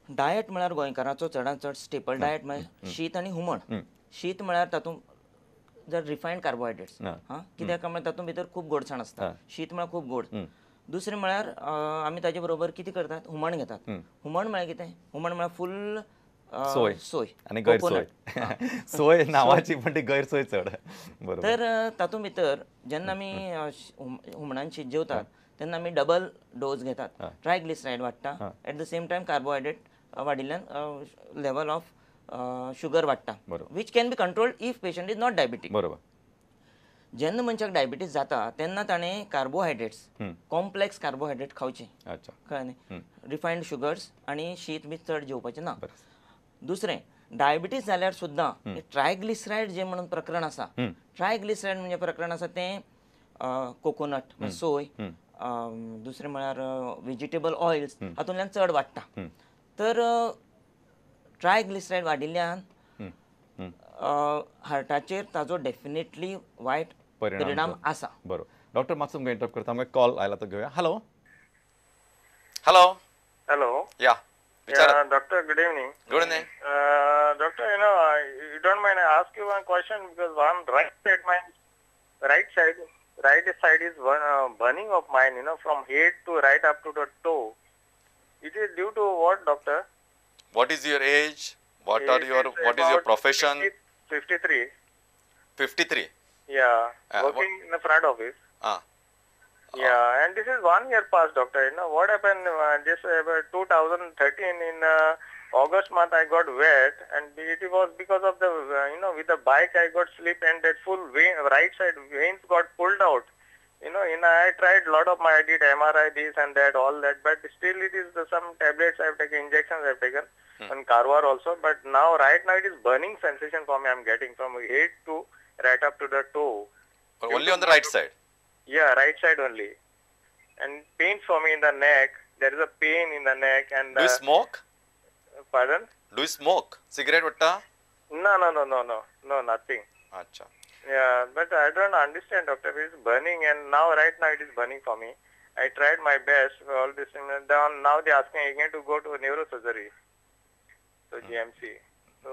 Diet म्हळ्यार गोंयकाराचो चडांत चड स्टेपल डायट म्हळ्यार शीत आनी हुमण. शीत म्हळ्यार तातूंत जर रिफायन्ड कार्बोहायड्रेट्स, हां, कित्याक म्हळ्यार तातूंत भितर खूब गोडसाण आसता, शीत म्हळ्यार खूब गोड. दुसरें म्हळ्यार आमी ताजे बरोबर कितें करतात, हुमण घेतात. हुमण म्हळ्यार कितें, हुमण म्हळ्यार फूल सोय, सोय आनी गैरसोय, सोय नांवाची पण ती गैरसोय चड. बरोबर. तर तातूंत भितर जेन्ना आमी हुमणान शीत जेवतात तेन्ना आमी डबल डोज घेतात, ट्रायग्लिसरायड वाडटा, at the same time carbohydrate वाडिल्ल्यान level of sugar वाडटा, which can be controlled if patient is not diabetic. बरोबर. जेन्ना मनशाक डायबिटीज जाता तेन्ना ताणें कार्बोहायड्रेट्स, कॉम्प्लेक्स कार्बोहायड्रेट खावचे, कळ्ळें न्ही, रिफायन्ड शुगर्स आनी शीत बी चड जेवपाचें ना. दुसरें, डायबिटीज जाल्यार सुद्दां ट्रायग्लिसरायड जें म्हणून प्रकरण आसा, ट्रायग्लिसरायड म्हणजे प्रकरण आसा तें कोकोनट, सोय, दुसरें म्हळ्यार वेजिटेबल ऑयल्स हातूंतल्यान चड वाडटा. तर ट्रायग्लिसरायड वाडिल्ल्यान हार्टाचेर ताजो डेफिनेटली वायट परिणाम आसा. बरोबर. डॉक्टर मातसो तुमकां इंटरप्ट करता, आमकां कॉल आयला तो घेवया. Hello. Hello. Hello. Yeah. Doctor, good evening. Good evening. Doctor, you know, you don't mind I ask you one question because one right side, my right side is one burning of mine, you know, from head to right up to the toe. It is due to what, doctor? What is your age? What are your, what is your profession? 53. 53? Yeah, working in the front office. Yeah, and this is 1 year past, doctor. You know what happened? This 2013 in August month, I got wet, and it was because of the you know, with the bike I got slip, and that full vein, right side veins got pulled out. You know, and I tried lot of my, I did MRI, this and that, all that, but still it is some tablets I have taken, injections I have taken, and Karwar also. But now, right now, it is burning sensation for me. I am getting from head to right up to the toe. But only on the right side. Yeah, right side only. And pain for me in the neck. There is a pain in the neck. And do you smoke? Pardon? Do you smoke? Cigarette, vatta? No, no, no, no, no, no, nothing. Acha. Yeah, but I don't understand, doctor. It is burning, and now, right now, it is burning for me. I tried my best for all this thing. Now they are asking again to go to neurosurgery, so GMC. So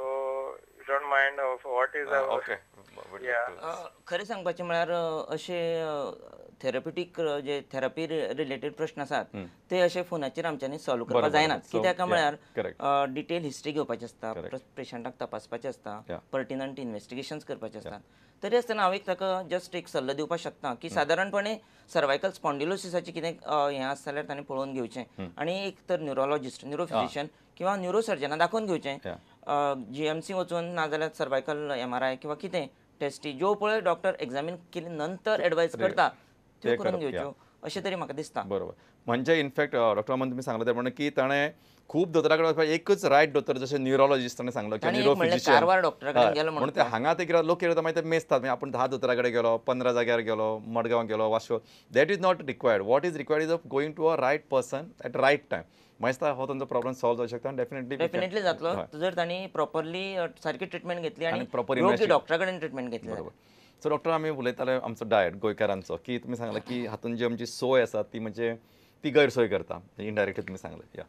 you don't mind what is our... Okay. Yeah. खरें सांगपाचें म्हळ्यार अशें थेरप्युटीक जे therapy related प्रश्न आसात ते अशे फोनाचेर आमच्यांनी सॉल्व करपाक जायनात, कित्याक म्हळ्यार डिटेल हिस्ट्री घेवपाची आसता, पेशंटाक तपासपाचें आसता, पर्टिनंट इन्वेस्टिगेशन्स करपाचें आसता. तरी आसतना हांव एक ताका जस्ट एक सल्लो दिवपाक शकता की सादारणपणे सर्वायकल स्पॉन्डिलोसिसाचें कितें हें आसा जाल्यार ताणें पळोवन घेवचें आनी एक तर न्युरोलॉजिस्ट, न्युरोफिजिशियन किंवा न्युरोसर्जना दाखोवन घेवचें, जीएमसी वचून नाजाल्यार सर्वायकल MRI किंवा कितें टेस्टी ज्यो पळय डॉक्टर एग्जामीन केले नंतर एडवायज करता त्यो करून घेवच्यो अशें तरी म्हाका दिसता. बरोबर. म्हणजे इनफॅक्ट डॉक्टर अमन तुमी सांगला ते प्रमाणे की ताणें खूब दोतोरा कडेन वचपाक, एकच रायट दोतोर जशें न्युरोलॉजिस्ट ताणें सांगलो किंवा न्युरोफिजिशियन कारवार डॉक्टरा कडेन गेलो म्हणून ते हांगा ते कितें लोक कितें मागीर ते मेजतात, मागीर आपूण 10 दोतोरा कडेन गेलो, 15 जाग्यार गेलो, मडगांव गेलो, Vasco. That is not required. What is required is of going to a right person at right time. मागीर हो तांचो प्रॉब्लम सॉल्व जावंक शकता. डेफिनेटली डेफिनेटली जातलो जर तांणी प्रॉपरली सारकी ट्रिटमेंट घेतली आनी प्रॉपर योग्य डॉक्टरा कडेन ट्रिटमेंट घेतली. बरोबर. सो डॉक्टर, आमी उलयताले आमचो डायट गोंयकारांचो, की तुमी सांगला की हातून जी आमची सोय आसा ती म्हणजे ती गैरसोय करता इनडायरेक्टली तुमी सांगलें. या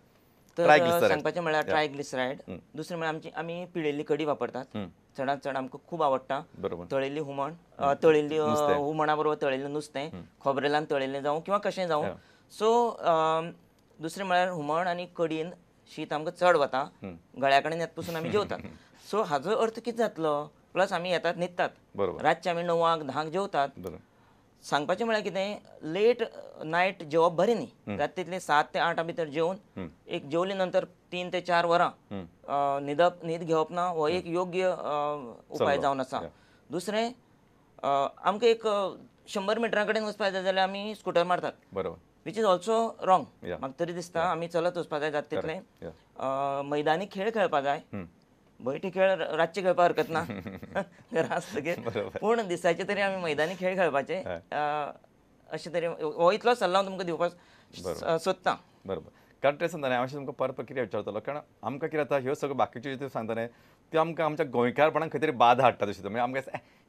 तर सांगपाचें म्हळ्यार ट्रायग्लिसरायड. दुसरें म्हळ्यार आमची आमी पिळिल्ली कडी वापरतात चडांत चड, आमकां खूब आवडटा. तळिल्ली हुमण, तळिल्ली हुमणा बरोबर तळिल्लें नुस्तें, खोबरेलान तळिल्लें जावं किंवा कशें जावं. सो दुसरें म्हळ्यार हुमण आनी कडीन शीत आमकां चड वता, गळ्या कडेन येत पसून आमी जेवतात. सो हाजो अर्थ कितें जातलो, प्लस आमी येतात न्हिदतात, रातचे आमी 9 10 जेवतात. सांगपाचें म्हळ्यार कितें, लेट नायट जेवप बरें न्ही, जाता तितलें 7 ते 8 भितर जेवन एक जेवले नंतर 3 ते 4 वरां न्हिदप, न्हीद घेवप ना हो एक योग्य उपाय जावन आसा. दुसरें, आमकां एक 100 मिटरां कडेन वचपाक जाय जाल्यार आमी स्कुटर मारतात, बरोबर, which is also wrong. म्हाका तरी दिसता आमी चलत वचपाक जाय जाता तितलें, मैदानी खेळ खेळपाक जाय, बैठे खेळ रातचे खेळपाक हरकत ना घरा आसतकीर, पूण दिसाचे तरी आमी मैदानी खेळ खेळपाचे अशें तरी हो इतलो सल्लो हांव तुमकां दिवपाक सोदतां. बरोबर. कारण तें सांगता न्ही, हांव तुमकां परत प्रक्रिया विचारतलो, कारण आमकां कितें जाता, ह्यो सगळ्यो बाकीच्यो ज्यो सांगता न्ही त्यो आमकां आमच्या गोंयकारपणाक खंय तरी बाधा हाडटा. तशें म्हणजे आमकां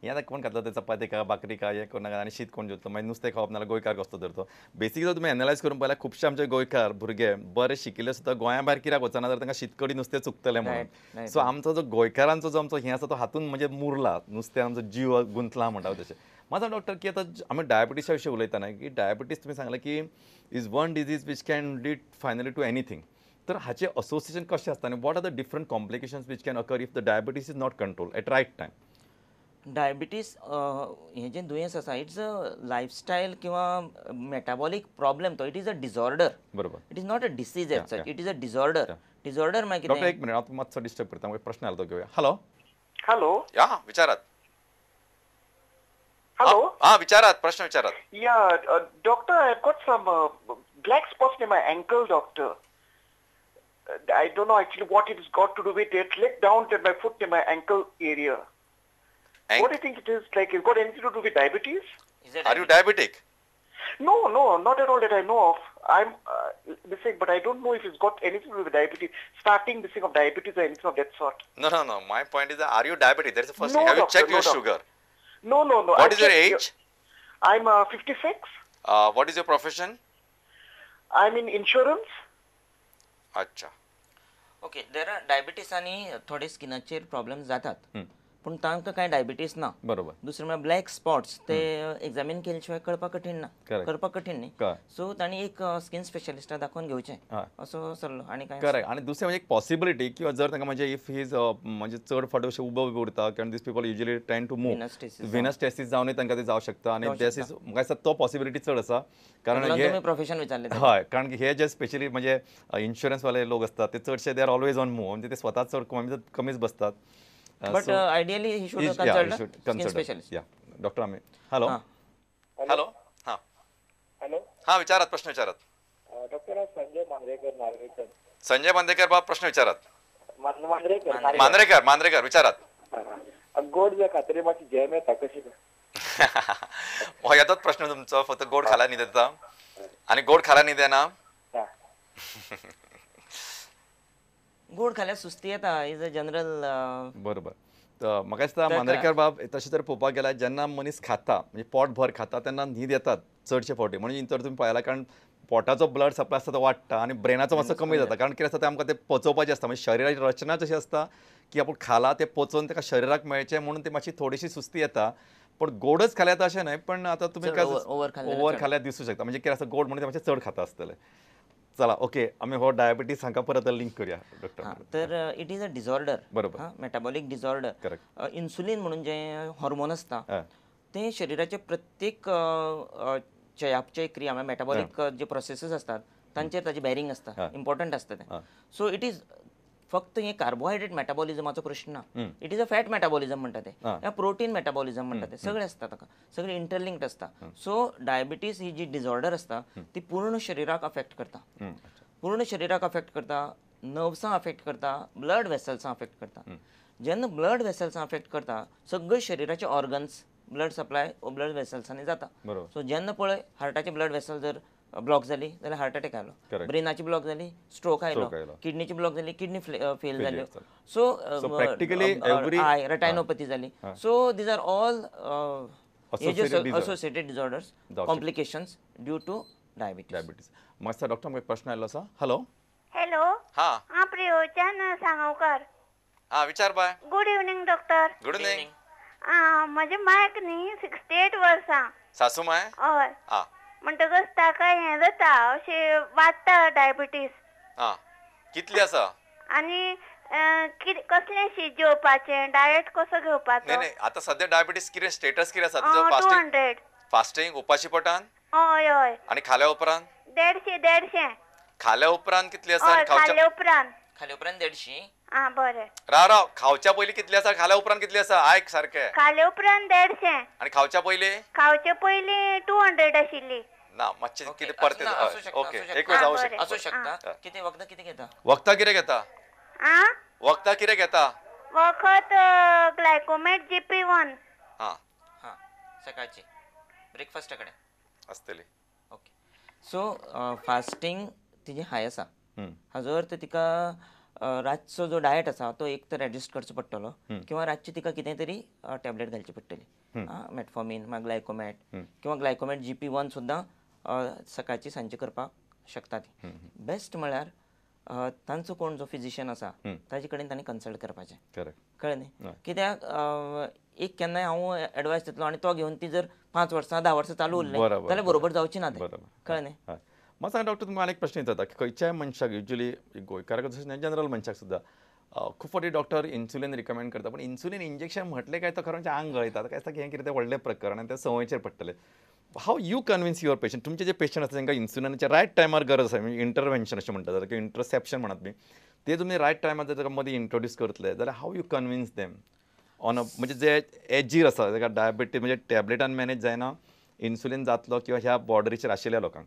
हें आतां कोण खातलो, ते चपाती खा, भाकरी खा, हें कोण नाका आनी शीत कोण जेवतलो, मागीर नुस्तें खावप नाल्यार गोंयकार कसलो तर तो. बेसिकली जर तुमी एनलायज करून पळयल्यार खुबशे आमचे गोंयकार भुरगे बरे शिकिल्ले सुद्दां गोंया भायर कित्याक वचना तर तांकां शीतकडी नुस्तें चुकतलें म्हणून. सो आमचो जो गोंयकारांचो जो आमचो हें आसा तो हातून म्हणजे मुरला, नुस्तें आमचो जीव गुंतला म्हणटा तशें. म्हाका डॉक्टर की आतां आमी डायबिटीसा विशीं उलयतना की डायबिटीस तुमी सांगलें की is one disease which can lead finally to anything, तर हाचें असोसिएशन कशें आसता आनी what are the different complications which can occur if the diabetes is not control at right time? Diabetes हें जें दुयेंस आसा it's a lifestyle किंवा मेटाबॉलीक प्रॉब्लेम, तो it is a disorder. बरोबर, it is not a disease as such, it is a disorder. Disorder मागीर doctor एक minute, हांव मातसो डिस्टर्ब करता, म्हाका प्रश्न आयलो तो घेवया. हॅलो हॅलो, या विचारात. हॅलो, हां विचारात, प्रश्न विचारात. Yeah doctor, I have got some black spots in my ankle doctor. I don't know actually what it has got to do with it. Like down to my foot in my ankle area. What do you think it is? Like, it's got anything to do with diabetes? Are you diabetic? No, no, not at all that I know of. I'm missing, but I don't know if it's got anything to do with diabetes. Starting missing of diabetes or anything of that sort. No, no, no. My point is, are you diabetic? That's the first no, thing. Have doctor, you checked no, your doctor. Sugar? No, no, no. What is your age? I'm 56. What is your profession? I'm in insurance. अच्छा. Okay, there are diabetes आनी थोडे स्किनाचेर problem जातात, पूण तांकां कांय diabetes ना. बरोबर. दुसरें म्हळ्यार ब्लॅक स्पॉट्स ते एग्जामीन केले शिवाय कळपाक कठीण ना, करपाक कठीण न्ही. सो तांणी एक स्किन स्पेशलिस्टा दाखोवन घेवचें असो सल्लो. आनी काय करेक्ट. आनी दुसरें म्हणजे एक पॉसिबिलिटी किंवा जर तांकां म्हणजे if his म्हणजे चड फावट अशें उबो उरता, कारण this people usually tend to move, venous stasis जावनूय तांकां ते जावं शकता. आनी this is म्हाका दिसता तो पॉसिबिलिटी चड आसा, कारण हे प्रोफेशन विचारलें. हय, कारण हे जे स्पेशली म्हणजे इन्शुरन्सवाले लोक असतात ते चडशे they are always on move, म्हणजे ते स्वतः चड कमीच बसतात. But ideally he should consult skin specialist. Yeah doctor आमी हॅलो हॅलो हां हॅलो हां विचारात, प्रश्न विचारात. डॉक्टर संजय मांद्रेकर, नार्वेकर. संजय मांद्रेकर बाब प्रश्न विचारात. मांद्रेकर मांद्रेकर मांद्रेकर विचारात. गोड जे खातरी मातशी जॅम येता कशी? हो येतोच प्रश्न तुमचो, फक्त गोड खाला न्हीद येता आनी गोड खाला न्हीद येना. गोड खाल्यार सुस्ती येता is a general. बरोबर. तर म्हाका दिसता मांद्रेकर बाब तशें जर पळोवपाक गेल्यार जेन्ना मनीस खाता म्हणजे पोट भर खाता तेन्ना न्हीद येतात चडशे फावटी, म्हणून तर तुमी पळयला कारण पोटाचो ब्लड सप्लाय आसता तो वाडटा आनी ब्रेनाचो मातसो कमी जाता, कारण कितें आसता तें आमकां तें पचोवपाचें आसता, म्हणजे शरिराची रचना तशी आसता की आपूण खाला तें पचोवन ताका शरिराक मेळचें म्हणून ती मातशी थोडीशी सुस्ती येता. पण गोडच खाल्यार येता अशें न्हय, पण आतां तुमी काय ओवर खाल्यार दिसूं शकता, म्हणजे कितें आसता गोड म्हणून ते मातशें चड खाता आसतलें. चला ओके, आमी हो डायबिटीस हांकां परत लिंक करूया डॉक्टर. तर it is a disorder. बरोबर, मेटाबॉलीक डिसऑर्डर. करेक्ट. इन्सुलीन म्हणून जें हॉर्मोन आसता तें शरिराचे प्रत्येक चयापचय क्रिया म्हळ्यार मेटाबॉलीक जे प्रोसेसीस आसतात तांचेर ताजें बॅरिंग आसता, इम्पॉर्टंट आसता तें. सो it is फक्त हें कार्बोहायड्रेट मेटाबॉलिजमाचो प्रश्न ना, it is a fat metabolism म्हणटा ते, प्रोटीन मेटाबॉलिजम म्हणटा ते, सगळें आसता ताका, सगळें इंटरलिंक्ड आसता. सो डायबिटीज ही जी डिसऑर्डर आसता ती पूर्ण शरिराक अफेक्ट करता, पूर्ण शरिराक अफेक्ट करता, नर्व्सां अफेक्ट करता, ब्लड वेसल्सां अफेक्ट करता. जेन्ना ब्लड वेसल्सां अफेक्ट करता सगळे शरिराचे ऑर्गन्स ब्लड सप्लाय ब्लड वेसल्सांनी जाता. सो जेन्ना पळय हार्टाचे ब्लड वेसल जर ब्लॉक जाली जाल्यार हार्ट अटॅक आयलो, ब्रेनाची ब्लॉक जाली स्ट्रोक आयलो, किडनीची ब्लॉक जाली किडनी फेल जाल्यो, सो I रेटायनोपॅथी जाली. So these are all associated disorders, complications due to diabetes. मातसो डॉक्टर म्हाका एक प्रश्न आयलो आसा. हॅलो हॅलो, हां हांव प्रियोच्यान सांगोवकर. हां विचार बाय. Good evening doctor. Good evening. म्हजे मायक न्ही 68 वर्सां. सासू माय? हय. हां म्हणटकच ताका हें जाता अशें वाडटा डायबिटीज. आं कितली आसा? आनी कसलें शीत जेवपाचें, डायट कसो घेवपाचो? न्ही न्ही, आतां सद्या डायबिटीज कितें स्टेटस कितें आसा तुजो? फास्टिंग 200. फास्टिंग उपाशी पोटान? हय हय. आनी खाल्या उपरांत? 150 150. खाल्या उपरांत कितली आसा? हय, खाल्या उपरांत. खाल्या उपरांत 150. आं बरें. राव राव, खावच्या पयलीं कितली आसा, खाल्या उपरांत कितली आसा? आयक सारकें. खाल्या उपरांत 150. आनी खावच्या पयलीं? खावचे पयलीं 200 आशिल्ली. ना मातशें कितें परतें. ओके, एक वेळ जावं शकता. आसूं शकता. कितें वखदां कितें घेता? वखदां कितें घेता? आं वखदां कितें घेता? वखद ग्लायकोमेट GP1. हां हां, सकाळची ब्रेकफास्टा कडेन आसतली. ओके. सो फास्टिंग तिजें हाय आसा. हाजो अर्थ तिका रातचो जो डायट आसा तो एक तर एडजस्ट करचो पडटलो किंवा रातची तिका कितें तरी टॅबलेट घालची पडटली, मेटफॉर्मीन मागीर ग्लायकोमॅट किंवा ग्लायकोमॅट GP1 सुद्दां सकाळची सांजची करपाक शकता ती. बेस्ट म्हळ्यार तांचो कोण जो फिजिशियन आसा ताजे कडेन तांणी कन्सल्ट करपाचें, कळ्ळें न्ही? कित्याक एक केन्नाय हांव एडवायस दितलो आनी तो घेवन ती जर 5 वर्सां 10 वर्सां चालू उरलें जाल्यार बरोबर जावची ना तें, कळ्ळें न्ही? म्हाका सांगा डॉक्टर, तुमकां आनी एक प्रश्न विचारता की खंयच्याय मनशाक युजली गोंयकाराक तशें न्हय जनरल मनशाक सुद्दां खूब फावटी डॉक्टर इन्सुलीन रिकमेंड करता, पण इन्सुलीन इंजेक्शन म्हटलें काय तो खरें म्हणजे आंग गळयता, काय दिसता की हें कितें तें व्हडलें प्रकरण आनी तें संवयचेर पडटलें. How you convince your patient, तुमचे जे पेशंट आसा तांकां इन्सुलिनाच्या रायट टायमार गरज आसा, म्हणजे इंटरवेन्शन अशें म्हणटा जाल्यार किंवा इंटरसेप्शन म्हणत बी, ते तुमी रायट टायमार जर ताका मदीं इंट्रोड्यूस करतले जाल्यार how you convince them on a म्हणजे जे एजीर आसा ताका डायबिटीज म्हणजे टॅबलेटान मॅनेज जायना, इन्सुलीन जातलो किंवा ह्या बॉर्डरीचेर आशिल्ल्या लोकांक?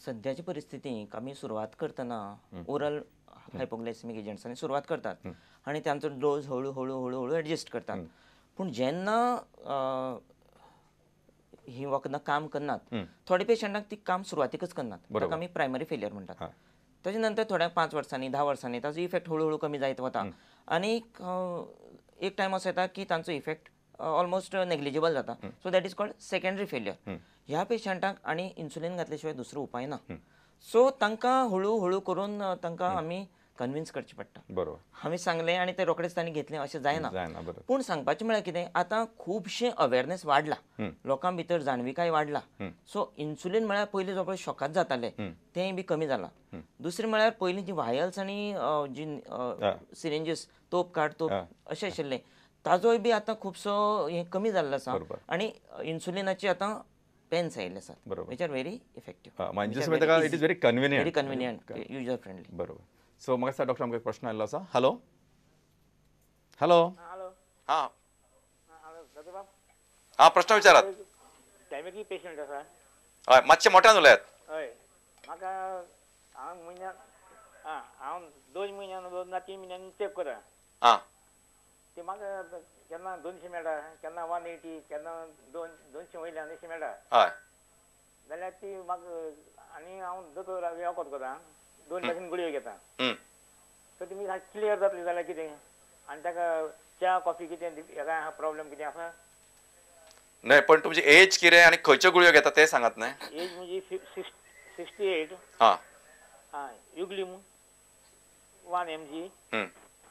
सद्याचे परिस्थितीक आमी सुरवात करतना ओरल हायपोग्लायसेमीक एजंट्सांनी सुरवात करतात आनी तांचो डोज हळू हळू हळू हळू एडजस्ट करतात. पूण जेन्ना ही वखदां काम करनात, थोडे पेशंटाक ती काम सुरवातीकच करनात, ताका आमी प्रायमरी फेलियर म्हणटात. ताजे नंतर थोड्या 5 वर्सांनी 10 वर्सांनी ताजो इफेक्ट हळू हळू कमी जायत वता आनी एक टायम असो येता की तांचो इफेक्ट ऑलमोस्ट नेग्लिजिबल जाता. So that is called secondary failure. ह्या पेशंटाक आनी इन्सुलीन घातले शिवाय दुसरो उपाय ना. सो तांकां हळू हळू करून तांकां आमी कन्विन्स करचें पडटा. बरोबर, आमी सांगलें आनी ते रोखडेच तांणी घेतलें अशें जायना. पूण सांगपाचें म्हळ्यार कितें, आतां खुबशें अवेरनेस वाडला, लोकां भितर जाणविकाय वाडला. सो इन्सुलीन म्हळ्यार पयलीं जो पळय शॉकात जाताले तेंय बी कमी जालां. दुसरें म्हळ्यार पयलीं जी वायल्स आनी जी सिरिंजीस तोप काड तोप अशें आशिल्लें ताजोय बी आतां खुबसो हें कमी जाल्लो आसा आनी इन्सुलिनाची आतां पेन्स आयिल्ले आसात, which are very effective, it is very convenient, very convenient, user friendly. बरोबर. सो म्हाका दिसता डॉक्टर आमकां एक प्रश्न आयिल्लो आसा. हॅलो हॅलो, हां हां, प्रश्न विचारात. डायबिटीज पेशंट आसा. हय, मातशें मोठ्यान उलयात. हय, म्हाका हांव म्हयन्याक हांव 2 म्हयन्यान 2 ना 3 म्हयन्यांनी चॅक करता. हां, ते म्हाका केन्ना 200 मेळटा, केन्ना 180, केन्ना 200 वयल्यान अशें मेळटा. हय, जाल्यार ती म्हाका आनी हांव दोतोर वखद करता, 2 भाशेन गुळयो घेता. सो तुमी क्लियर जातली जाल्यार कितें आनी ताका च्या कॉफी कितें हेका प्रॉब्लम कितें आसा? न्हय, पण तुमची एज कितें आनी खंयच्यो गुळयो घेता तें सांगात न्हय. एज म्हणजे 68. हां हां, युग्लिम 1 mg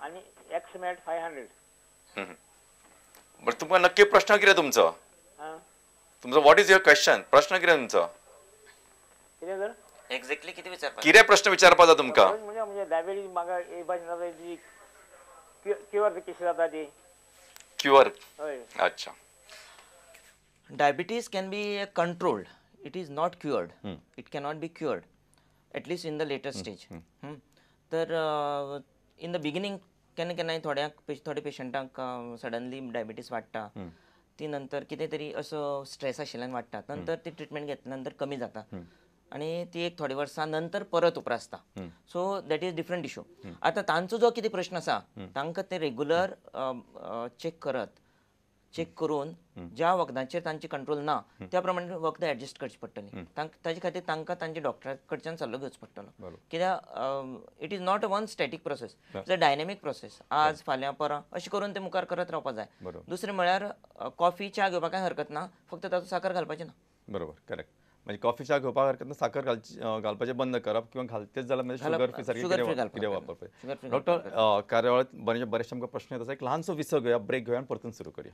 आनी एक्समॅट 500. बरं, तुमकां नक्की प्रश्न कितें तुमचो? तुमचो what is your question, प्रश्न कितें तुमचो? कितें सर एक्झॅक्टली कितें विचारपाक, कितें प्रश्न विचारपाक जाय तुमकां? म्हणजे डायबिटीज म्हाका एक भाशेन जाता ती क्युअर कशी जाता ती? क्युअर, हय. अच्छा. Diabetes can be controlled, it is not cured, it cannot be cured at least in the later stage. तर इन the beginning केन्ना केन्नाय थोड्या पेशंटांक सडनली डायबिटीज वाडटा, ती नंतर कितें तरी असो स्ट्रेस आशिल्ल्यान वाडटा, नंतर ती ट्रिटमेंट घेतल्या नंतर कमी जाता आनी ती एक थोडे वर्सां नंतर परत उप्रासता. So that is different issue. आतां तांचो जो कितें प्रश्न आसा तांकां ते रेगुलर चॅक करत, चॅक करून ज्या वखदांचेर तांची कंट्रोल ना त्या प्रमाणे वखदां एडजस्ट करची पडटली. ताजे खातीर तांकां तांच्या डॉक्टरा कडच्यान सल्लो घेवचो पडटलो. कित्याक it is not a one static process, it's a dynamic process. आज फाल्यां परां अशें करून ते मुखार करत रावपाक जाय. दुसरें म्हळ्यार कॉफी च्या घेवपाक कांय हरकत ना, फक्त ताचो साकर घालपाची ना. बरोबर, करेक्ट. म्हणजे कॉफी च्या घेवपाक हरकत ना, साकर घालपाचें बंद करप किंवा घालतेच जाल्यार म्हणजे शुगर फ्री सारकें कितें वापरपाचें. डॉक्टर, कार्यावळीत बरेचशे आमकां प्रश्न येतात, एक ल्हानसो विसव घेवया, ब्रेक घेवया आनी परतून सुरू करूया.